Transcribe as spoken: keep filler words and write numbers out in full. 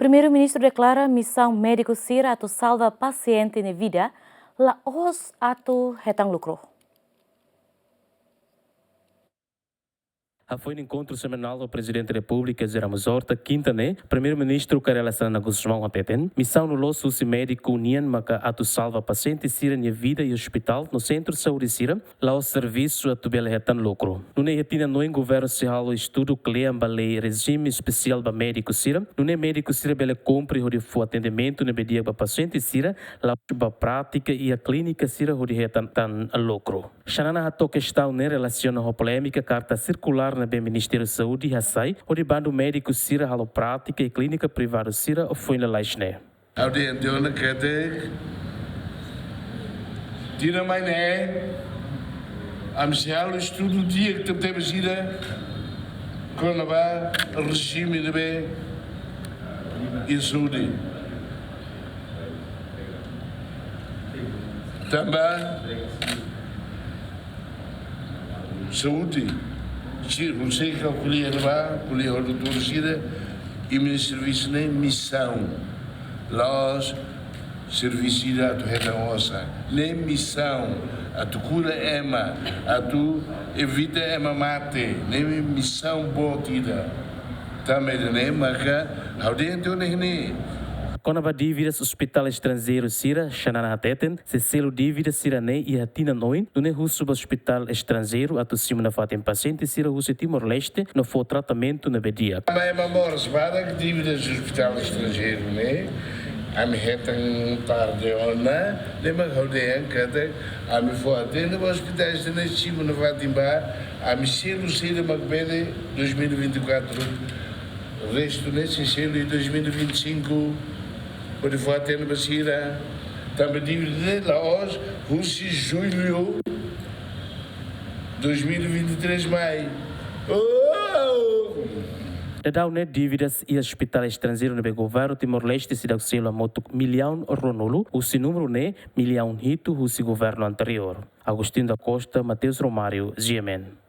Primeiru-Ministru deklara misaun médiku sira atu salva pasiente nia vida la'ós atu hetan lukru. Hafoin enkontru semanál ho Prezidente Repúblika José Ramos Horta, kinta ne'e, Primeiru-Ministru Kay Rala Xanana Gusmão hateten, misaun loloos husi médiku nian maka atu salva pasiente sira-nia vida iha ospitál no sentru saúde sira, la'ós servisu atu bele hetan lukru. Nune'e iha tinan oin governu sei halo estudu kle'an ba lei rejime espesiál ba médiku sira, nune'e médiku sira bele kumpre hodi fó atendimentu ne'ebé di'ak ba pasiente sira, la'ós ba prátika iha klínika sira hodi hetan tan lukru. Xanana hato'o kestaun ne'e relasiona ho polémika karta sirkulár ne'ebé Ministériu Saúde hasai hodi bandu médiku sira halo prátika iha klínika privadu sira foin lalais ne'e. Ha'u dehan tiha ona katak tinan mai ne'e, ami sei halo estudu di'ak tebetebes ida kona-ba rejime ne'ebé iha saúde. Tanba saúde, se husik ka ko'alia ne'ebá, ko'alia ho doutór sira, imi-nia servisu ne'e misaun. La'ós servisu ida atu hetan osan. Ne'e misaun atu kura ema, atu evita ema mate. Ne'e misaun boot ida. Tanba ne'e maka ha'u dehan tiha ona ne'e. Kona-ba dívidas ospitál estranjeiru sira, Xanana hateten, sei selu dívida sira-ne'e iha tinan oin, nune'e husu ba ospitál estranjeiru atu simu nafatin pasiente sira husi Timor-Leste no fó tratamentu ne'ebé di'ak. Tanba ema moras barak, dívidas ospitál estranjeiru ne'e, ami hetan tarde ona, ne'e mak ha'u dehan katak ami fó atende ba ospitais ne'e simu nafatin ba, ami selu sira mak bele dois mil e vinte e quatro, restu ne'e sei selu iha dois mil e vinte e cinco, hodi fó atende ba sira. Tanba dívida ne'e la'ós husi jullu dois mil e vinte e três mai. Oh! Daudaun ne'e dívidas iha ospitál estranjeiru ne'ebé governu Timor-Leste seidauk selu hamutuk millaun ruanulu, husi númeru ne'e millaun hitu husi governu anteriór. Agostinho da Costa, Mateus Romário, G M N.